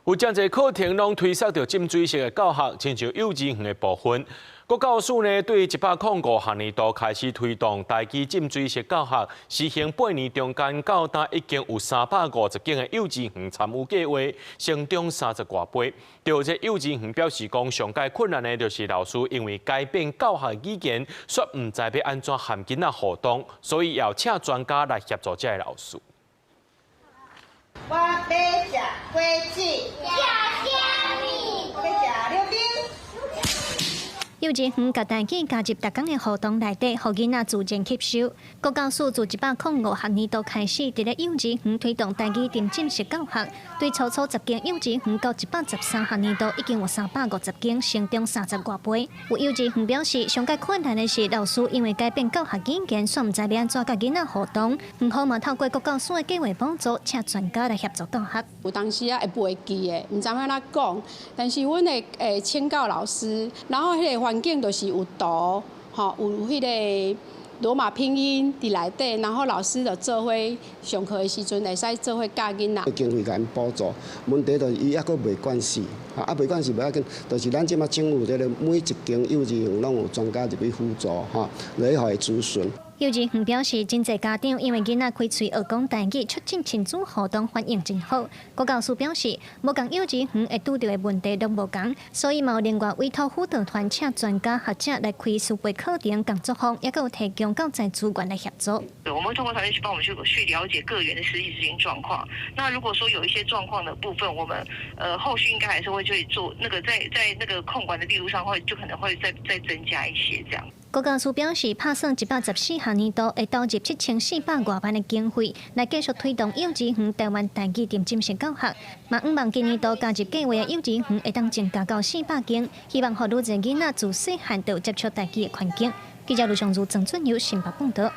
有誠濟課程攏推捒著浸水式的教學，親像幼稚園的部分。國教署呢，對105學年度開始推動台語浸水式教學，實行八年中間到今已經有350間的幼稚園參與計劃，成長三十外倍。對這幼稚園表示講，上蓋困難的就是老師因為改變教學語言，煞毋知欲按怎和囡仔互動，所以要請專家來協助這个老師。我欲食果子，食啥物？欲食溜冰。幼稚園共台語加入逐工的活動內底，予囡仔自然吸收。國教署自105學年度開始，佇咧幼稚園推動台語沉浸式教學，對初初10間幼稚園到113學年度已經有350間，成長三十外倍。有幼稚園表示，上蓋困難的是老師因為改變教學語言，煞毋知欲按怎佮囡仔互動。園方嘛透過國教署的計劃補助，請專家來協助教學。有當時啊會袂記的，毋知欲按怎講，但是阮會會請教老師，然後彼个環境就是有圖，吼，有彼个羅馬拼音佇內底，然後老師就做伙上課的時陣會使做伙教囡仔。經費共𪜶補助，問題就是伊猶閣袂慣勢，啊袂慣勢無要緊，就是咱這馬政府這个每一間幼稚園攏有專家入去輔助，吼，來予伊諮詢。幼稚園表示，真濟家長因為囡仔開喙學講台語，促進親子互動，反應真好。國教署表示，無仝幼稚園會拄著的問題攏無仝，所以嘛有另外委託輔導團請專家學者來開師培課程、工作坊，猶閣有提供教材資源來協助。我們會通過團隊去幫我們去了解各園的實際執行狀況。那如果說有一些狀況的部分，我們後續應該還是會去做那個在那個控管的力度上，會就可能會再增加一些這樣。國教署表示，拍算114學年度會投入7400外萬的經費，來繼續推動幼稚園台灣台語沉浸式教學。嘛，向望今年度加入計劃的幼稚園會當增加到400間，希望予愈濟囡仔自細漢就接觸台語的環境。記者盧尚如、鄭俊友新北報道。